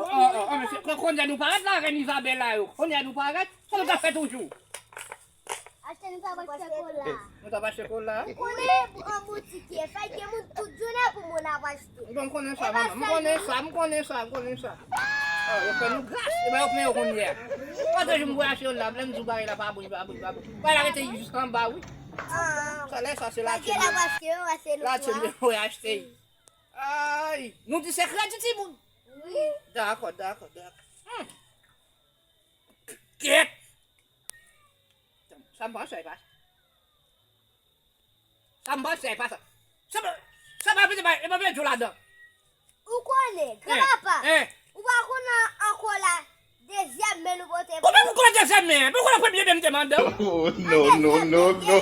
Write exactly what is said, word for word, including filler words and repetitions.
Oh, oh, oh, oh, mesye, kon- kounye a nou parèt la, rèn Izabela yo. Kounye a nou parèt, sa nou ka fè toujou? Achte nou sa pa achte kola. Nou ta pa achte kola? Ou konnen an boutik ye, fèy gen moun tout jounen pou moun ap achte. Bon, m konnen sa, manman. M konnen sa, m konnen sa, m konnen sa. Oh, yo fè nou gras. E ba yo plen yo kounye a. Kote jou m voye achte yon la, lè m di w bagay la pa bon, pa bon, pa bon. Bagay la rete jis anba, wi. Sa lè sa se la tye m. Paske yo ase nou la tye m voye achte. Ay, nou di se kredi timoun. Wi. Dakò, dakò, dakò. Hmm. Kèt. Sa m panse e pa sa. Sa m panse e pa sa. Sa pa, sa pa vle bay, e pa vle djo ladan. Ou konnen, granpapa. Eh. Ou pa konnen ankò la, dezyèm men nou pote. Kòman nou konnen dezyèm men? Mwen konnen premye men m te mande w. Oh, no, no, no, no.